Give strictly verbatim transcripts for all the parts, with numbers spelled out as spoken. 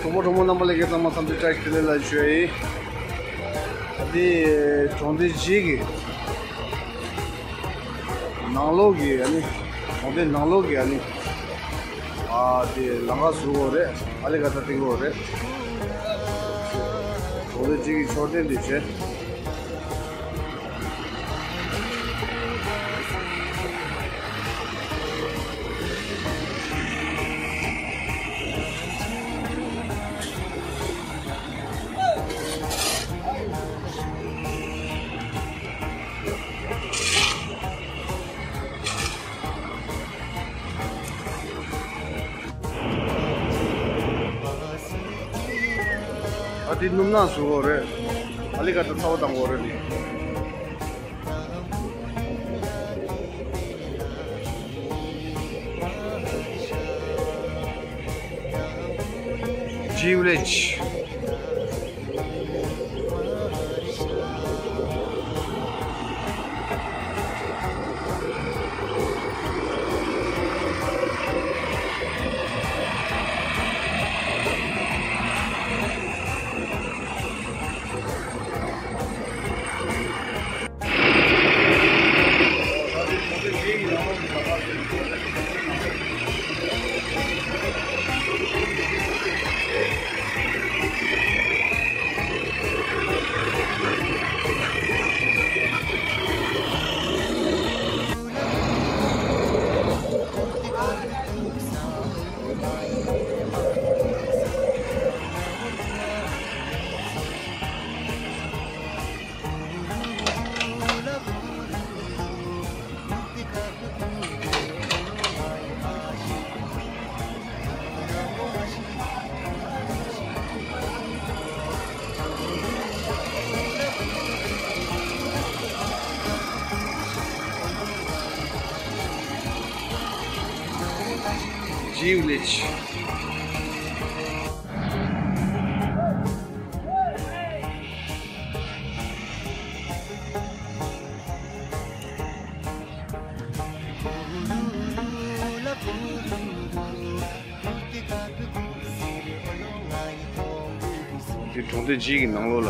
གྲོགས་པོ་གྲོགས་མོ་རྣམ་པ་ལྷན་རྒྱས་ཚང་མ་འཚམས་འདྲི་བཀྲ་ཤིས་བདེ་ལེགས་ལ་ཞུ་ཡ་ཡིན། ད་ལྟའི་གྲོང་སྡེ་བརྗིད་ཀྱི་ནང་ལོགས་ཀྱི་ཨ་ནི་གྲོང་སྡེ་ནང་ལོགས་ཀྱི་ཨ་ནི་ཨ་དེ་ལམ་ཁ་བཟོ་དགོས་རེད། ཨ་ལི་ཀ་ད་བཏིང་དགོས་རེད། གྲོང་སྡེ་བརྗིད་ཀྱི་མཆོད་རྟེན་དེ་བྱས། ཨ་དེ་སྣུམ་ནག་བཟོ་དགོས་རེད། ཨ་ལི་ཀ་ད་ཚ་བོ་བཏང་དགོས་རེད་ནི། G Village. G Village. འདི་གྲོང་སྡེ་བརྗིད་ཀྱི་ནང་ལོགས་ལ་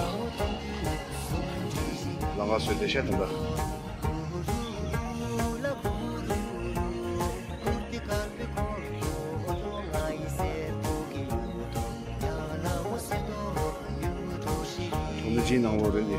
ལམ་ཁ་བཟོས་བསྡད་ཤག་དེ་འདྲ། གྲོང་སྡེ་བརྗིད་ནང་ལོགས་རེད་འདི།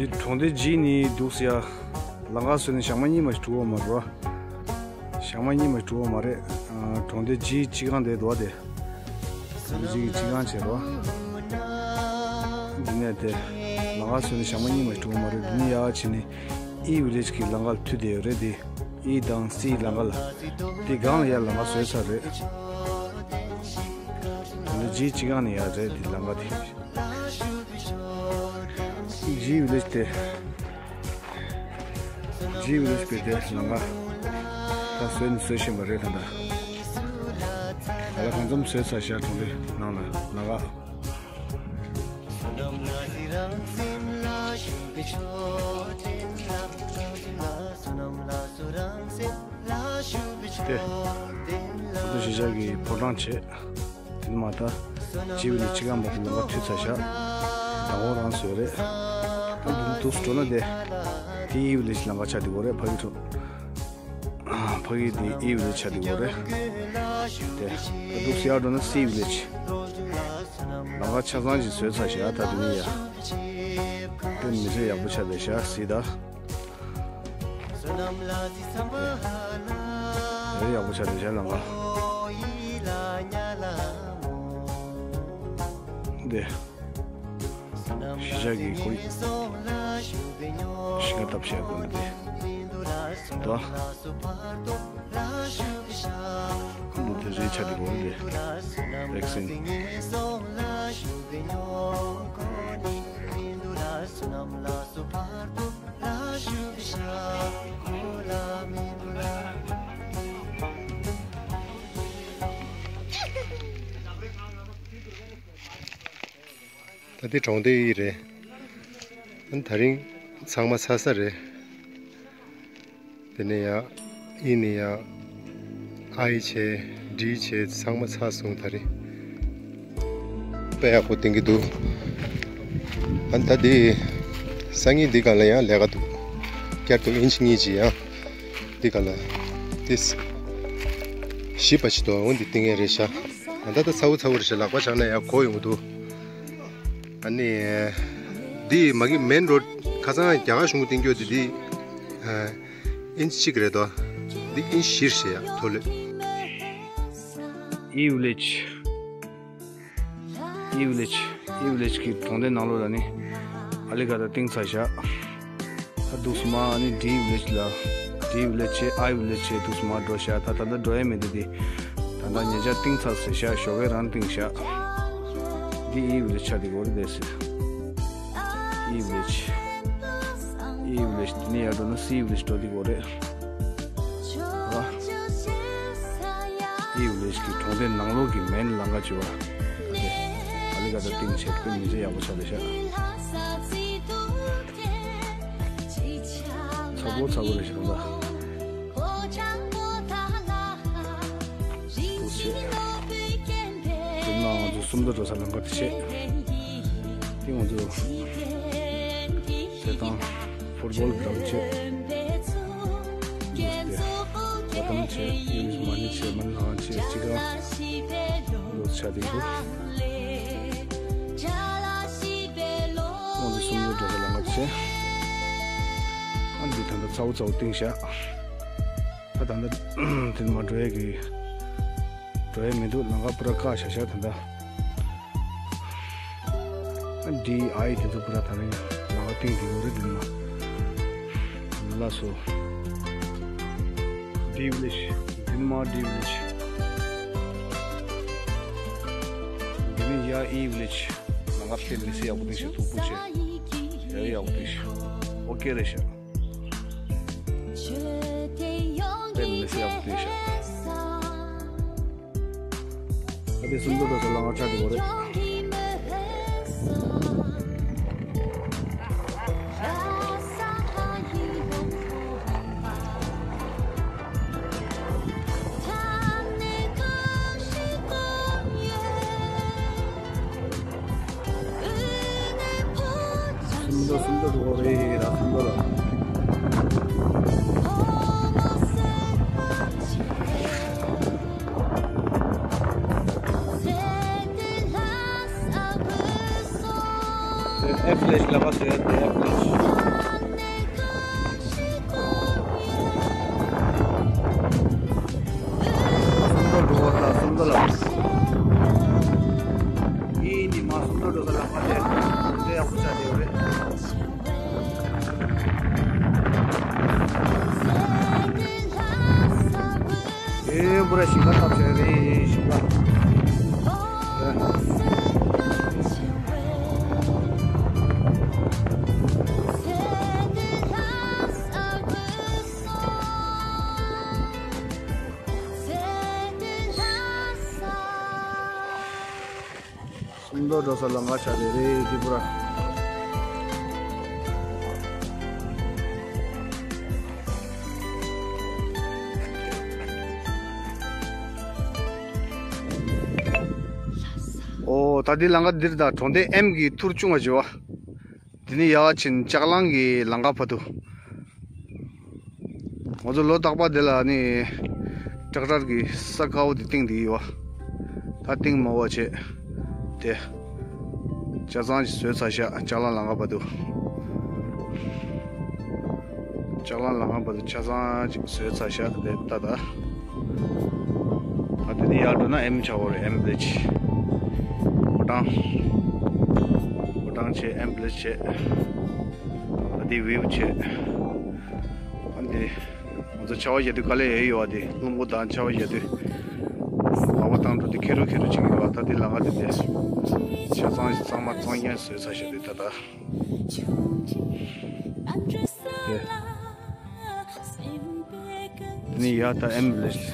འདི་གྲོང་སྡེ་བརྗིད་ནི་འདུག་ཟེར་ཡ། ལམ་ཁ་བཟོས་ནས་ཞག་མ་གཉིས་མ་ཞིག་འགྲོ་བ་མ་རེད་བ། ཞག་མ་གཉིས་མ་ཞིག་འགྲོ་བ་མ་རེད། ཨ། གྲོང་སྡེ་བརྗིད་སྤྱི་ཁང་དེ་འདུག་བ་དེ། གྲོང་སྡེ་བརྗིད་ཀྱི་སྤྱི་ཁང་བྱས་རེད་བ། འདི་ནས་དེ་ལམ་ཁ་བཟོས་ནས་ཞག་མ་གཉིས་མ་ཞིག་འགྲོ་བ་མ་རེད། འདི་ནས་ཡར་བྱས་ནས་ཨི་ཝི་ལེཇ་གི་ལམ་ཁ་ལ་མཐུད་བསྡད་ཡོད་རེད་དེ། ཨི་དང་སི་ལམ་ཁ་ལ། དེ་སྒང་ལ་ཡར་ལམ་ཁ་བཟོས་ཚར་རེད། གྲོང་སྡེ་བརྗིད་སྤྱི་ཁང་ནས་ཡར་རེད་དེ་ལམ་ཁ་དེ། བརྗིད་ཝི་ལེཇ་དེ། བརྗིད་ཝི་ལེཇ་པའི་དེ་ལམ་ཁ། ད་བཟོས་ནས་བཟོས་བཞིན་པ་རེད་ད་ལྟ། ད་ལྟ་གང་འཚམ་བཟོས་ཚར་ཤག་གྲོང་སྡེ་ནང་ལ་ལམ་ཁ། དེ། ད་ལྟ་གཞིས་ཆགས་ཀྱི་ཕོ་བྲང་བྱས། དེ་ནས་མར་ད་བརྗིད་ཝི་ལེཇ་སྤྱི་ཁང་བར་དུ་ལམ་ཁ་མཐུད་ཚར་ཤག་མདང་དགོང་རང་བཟོས་རེད། ད་འདི་འདུག་སེ་འགྲོ་ན་དེ། དེ་ཨི་ཝི་ལེཇ་ལམ་ཁ་ཆགས་བསྡད་ཡོད་རེད། ཕ་གི་ཁྲོད། ཕ་གི་དེ་ཨི་ཝི་ལེཇ་ཆགས་བསྡད་ཡོད་རེད། དེ་ད་འདུག་སེ་ཡར་འགྲོ་ན་སི་ཝི་ལེཇ། ལམ་ཁ་ཆ་ཚང་ཞིག་བཟོས་ཚར་ཤག་ད་དེ་ནས་ཡར། དེ་མི་ཚེ་ཡག་པོ་ཆགས་བསྡད་ཤག་སི་ད། རེད། ཡག་པོ་ཆགས་བསྡད་ཤག་ལམ་ཁ། འདི། གཞིས་ཆགས་ཀྱི་ཁོར་ཡུག་ཤིང་ཁ་བཏབ་བྱས་དགོན་པ་འདི། ད། ཁོར་ཡུག་དེ་རེད་ཆགས་བསྡད་ཡོད་རེད། ཝེག་སིན། ད་ལྟ་གཞིས་ཆགས་ཀྱི་ཁོར་ཡུག་ཤིང་ཁ་བཏབ་བྱས་དགོན་པ་འདི། ད་ལྟའི་གྲོང་སྡེ་ཨི་རེད། ཨ་ནི་དེ་རིང་ཚང་མ་ཚ་ས་རེད། དེ་ནས་ཡ་ཨི་ནས་ཡ་ཨའི་བྱས་ཌི་བྱས་ཚང་མ་ཚ་སོང་ད་རེད། དཔེ་ཡག་པོ་བསྟན་གྱི་འདུག་ཨ་ནི་ད་འདི་སང་ཉིན་འདི་ག་ལ་ཡང་ལས་ཀ་འདུག་བསྐྱར་དུ་ཨིན་ཅི་གཉིས་ཅིག་ཡང་འདི་ག་ལ་ཏིས་ཞིབ་པ་ཞིག་འདུག་འོ་འདི་བསྟན་ཡས་རེད་ཤག་ཨ་ད་ད་ཚ་བོ་ཚ་བོ་རེད་ཤག་ལག་པ་བཞག་ན་ཡང་གོ་ཡོང་གི་འདུག་ཨ་ནི། འདི་མ་གི་མེན་རོཌ་ཁ་སང་རྒྱ་གར་གཞུང་གིས་བཏིང་རྒྱུ་དེ་འདི། ཨིན་ཅི་གཅིག་རེད་དོ། འདི་ཨིན་ཅི་བཞི་རེད་ཡ་མཐོ་ལོས། ཨི་ཝི་ལེཇ། ཨི་ཝི་ལེཇ། ཨི་ཝི་ལེཇ་གི་གྲོང་སྡེ་ནང་ལོགས་ལ་ནི་ཨ་ལི་ག་ད་བཏིང་ཚར་ཤག་ད་འདུག་སེ་མར་ཨ་ནི་ཌི་ཝི་ལེཇ་ལ། ཌི་ཝི་ལེཇ་བྱས་ཨའི་ཝི་ལེཇ་བྱས་འདུག་སེ་མར་འགྲོ་ཤག་ད་ད་ལྟ་འགྲོ་ཡས་མེད་དེ་འདི། ད་ལྟ་ཉེ་ཆར་བཏིང་ཚར་ཟེར་ཤག་ཞོགས་ཀས་རང་བཏིང་ཤག་འདི་ཨའི་ཝི་ལེཇ་ཆགས་བསྡད་ཡོད་རེད་དེ་ཟེར། ཨའི་ཝི་ལེཇ། ཨའི་ཝི་ལེཇ་དེ་ནས་ཡར་འགྲོ་ན་སི་ཝི་ལེཇ་འགྲོ་བསྡད་ཡོད་རེད། ཨ། ཨའི་ཝི་ལེཇ་གི་གྲོང་སྡེ་ནང་ལོགས་ཀྱི་མེན་ལམ་ཁ་བྱས་པ། ཨ་ལི་ག་ད་བཏིང་བྱས་དཔེ་མི་སྲིད་ཡག་པོ་ཆགས་བསྡད་ཤག་ཚ་པོ་ཚ་པོ་རེད་ཤག་ད། འདུག་སེ། དེ་ནས་ང་ཚོ་སུམ་མདོ་འགྲོ་ས་ལམ་ཁ་དེ་བྱས། དེ་ང་ཚོ་དེ་དང་ཕུཊ་བོལ་གྲབས་བྱས། འདུག་སེ། བ་དམ་བྱས། ཡུལ་མ་ཎི་བྱས། མ་ཎི་ལྷ་ཁང་བྱས། ཅི་ག་འདུག་སེ་ཆ་དེ་འདུག་ང་ཚོ་སུམ་མདོ་འགྲོ་ས་ལམ་ཁ་དེ་བྱས། ཨ་འདི་ད་ལྟ་ཚ་བོ་ཚ་བོ་བཏིང་ཤག་ད་ད་ལྟ་དེ་མར་འགྲོ་ཡས་ཀྱི་འགྲོ་ཡས་མི་འདུག་ལམ་ཁ་པུ་ར་བཀག་བཞག་ཤག་ད་ལྟ། ཌི་ཨའི་དེ་ཚོ་པུ་ར་ད་རིང་ལམ་ཁ་བཏིང་དེ་ཡོད་རེད་འདི་ན། ལགས་སོ། ཌི་ཝི་ལེཇ། འདི་ནས་མར་ཌི་ཝི་ལེཇ། འདི་ནས་ཡར་ཨའི་ཝི་ལེཇ། ལམ་ཁ་དཔེ་མི་སྲིད་ཡག་པོ་བཏིང་ཤག་སྟུག་པོ་བྱས། ཡག་ཡག་པོ་བཏིང་ཤག་ཨོ་ཀེ་རེད་ཤག་དཔེ་མི་སྲིད་ཡག་པོ་བཏིང་ཤག་ད་དེ་སུམ་མདོ་འགྲོ་ས་ལམ་ཁ་ཆགས་བསྡད་ཡོད་རེད། སུམ་མདོ་སུམ་མདོ་འགྲོ་རེད་ད་སུམ་མདོ་ལ། ཨེཕ་ལེཇ་ལ་བ་ཟེར་ཏེ་ཨེཕ་ལེཇ། སུམ་མདོ་འགྲོ་བ་ལ་སུམ་མདོ་ལ། ཨི་ནི་མ་སུམ་མདོ་འགྲོ་ས་ལ་བ་དེ་དེ་ཡག་པོ་ཆགས་བསྡད་ཡོད་རེད། ཨེ་འབུ་ར་ཞིང་ཁ་བཏབ་བྱས་རེད་ཞིང་ཁ། སུམ་མདོ་འགྲོ་ས་ལམ་ཁ་ཆགས་བསྡད་རེད་ཏྲི་པུ་ར། ཨོ་ད་འདི་ལམ་ཁ་འདིར་ད་གྲོང་སྡེ་ཨེམ་གྱི་ཐུར་ཆུང་བ་བྱེད་བ། འདི་ནི་ཡར་ཕྱིན་ལྕགས་གླང་གི་ལམ་ཁ་བར་དུ། ང་ཚོ་ལོ་རྟག་པར་འདི་ལ་ནི་ཊེག་ཊར་གྱི་ས་དཀར་པོ་དེ་བཏིང་བསྡད་ཡོད། ད་བཏིང་མ་བ་བྱས། དེ་ཆ་ཚང་ཞིག་བཟོས་ཚར་ཤག་ལྕགས་གླང་ལམ་ཁ་བར་དུ། ལྕགས་གླང་ལམ་ཁ་བར་དུ་ཆ་ཚང་ཅིག་བཟོས་ཚར་ཤག་དེ་ལྟ་ད། ད་དེ་ནས་ཡར་འགྲོ་ན་ཨེམ་ཆགས་པ་རེད། ཨེམ་བི་ལེ་ཇི། ཧོ་ཊང་། ཧོ་ཊང་བྱས། ཨེམ་བི་ལེ་ཇི་བྱས། ད་དེ་ཝིའུ་བྱས། ཨ་འདི། ང་ཚོ་ཆར་པ་བཞག་དུས་དཀའ་ལས་ཡོད་ཡོད་པ་དེ་རླུང་བུ་དང་ཆར་པ་བཞག་དུས། ལག་པ་བཏང་འགྲོ་དུས་ཁེར་རོ་ཁེར་རོ་བྱེད་ཀྱི་ཡོད་པ། ད་དེ་ལམ་ཁ་དེ་བསྡད། ཆ་ཚང་ཚང་མ་གཙང་རྐྱང་བཟོས་ཚར་བཞག་དུས་ད་ད། དེ་ནས་ཡར་ད་ཨེམ་བི་ལེ་ཇི།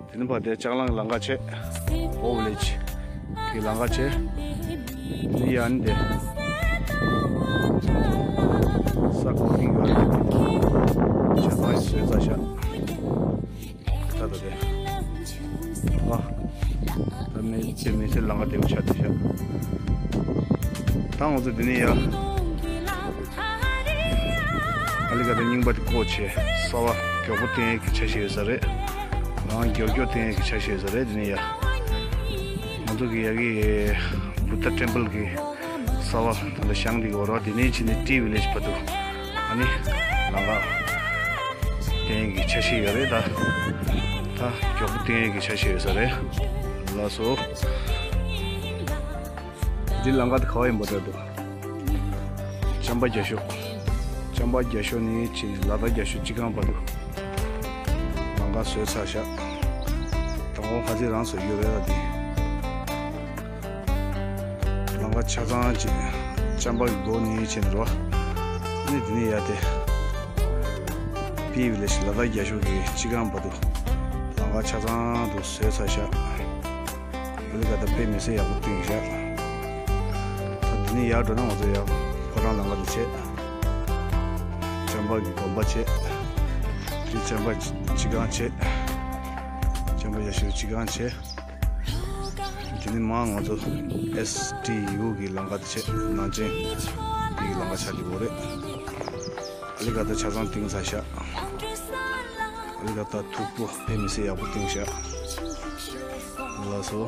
དེ་ནས་ཕར་དེ་ལྕགས་གླང་ལམ་ཁ་བྱས། ཨོ་བི་ལེ་ཇི་གི་ལམ་ཁ་བྱས། ནི་ཡ་ནི་དེ། ས་གོ་ཐིང་ཡོད་རེད། ཇ་ཚང་ཡི་བཟོས་ཚར་ཤག་ད་ད་དེ། ཨ། ད་མི་ཚེ་མི་ཚེ་ལམ་ཁ་དེ་བ་ཆགས་བསྡད་ཤག་ད་ང་ཚོ་འདི་ནས་ཡ། ཨ་ལི་ཀ་ད་རྙིང་པ་དེ་བཀོག་བྱས་གསར་པ་མགྱོགས་པོ་བཏོན་ཡས་ཀྱི་འཆར་གཞི་ཡོད་ས་རེད། ང་མགྱོགས་མགྱོགས་བཏོན་ཡས་ཀྱི་འཆར་གཞི་ཡོད་ས་རེད་འདི་ནས་ཡ། ང་ཚོ་གི་ཡ་གི་བུདྡྷ་ཊེམ་པལ་གི་གསར་པ་ད་ལྟ་བཞེངས་བསྡད་ཡོད་རེད། དེ་ནས་ཕྱིན་ནས་ཏྲི་ཝི་ལེཇ་བར་དུ་ཨ་ནི་ལམ་ཁ་བཏོན་ཡས་ཀྱི་འཆར་གཞི་ཡོད་རེད། ད་ད་མགྱོགས་པོ་བཏོན་ཡས་ཀྱི་འཆར་གཞི་ཡོད་ས་རེད། ལགས་སོ། འདི་ལམ་ཁ་དེ་ག་པར་ཡིན་པ་འདྲ་འདུག་ཅམ་པ་རྒྱ་ཤོད། ཅམ་པ་རྒྱ་ཤོད་ནས་ཕྱིན་ནས་ལ་དྭགས་རྒྱ་ཤོད་སྤྱི་ཁང་བར་དུ་ལམ་ཁ་བཟོས་ཚར་ཤག་དང་པོ་ཁ་ཚིག་རང་བཟོ་རྒྱུ་རེད་ལ་དེ། ལམ་ཁ་ཆ་ཚང་ཅིག་ཅམ་པ་གི་སྒོ་ནས་ཕྱིན་རོ། ནི་དེ་ནས་ཡ་དེ། པི་ཝི་ལེཇ་ལ་དྭགས་རྒྱ་ཤོད་ཀྱི་སྤྱི་ཁང་བར་དུ་ལམ་ཁ་ཆ་ཚང་དུ་བཟོས་ཚར་ཤག་ཨ་ལི་ཀ་ད་དཔེ་མི་སྲིད་ཡག་པོ་བཏིང་ཤག་ད་འདི་ནས་ཡར་འགྲོ་ན་ང་ཚོ་ཡར་ཕོ་བྲང་ལམ་ཁ་དེ་བྱས། ཅམ་པ་གི་དགོན་པ་བྱས། དེ་ཅམ་པ་སྤྱི་ཁང་བྱས། ཅམ་པ་རྒྱ་ཤོད་སྤྱི་ཁང་བྱས། དེ་ནས་མར་ང་ཚོ་ཨེས་ཊི་ཡུ་གི་ལམ་ཁ་དེ་བྱས། ནང་ཆེན་དེ་གི་ལམ་ཁ་ཆགས་ཀྱི་ཡོད་རེད། ཨ་ལི་ཀ་ད་ཆ་ཚང་བཏིང་ཚར་ཤག་ཨ་ལི་ཀ་ད་མཐུག་པོ་དཔེ་མི་སྲིད་ཡག་པོ་བཏིང་ཤག་ལགས་སོ།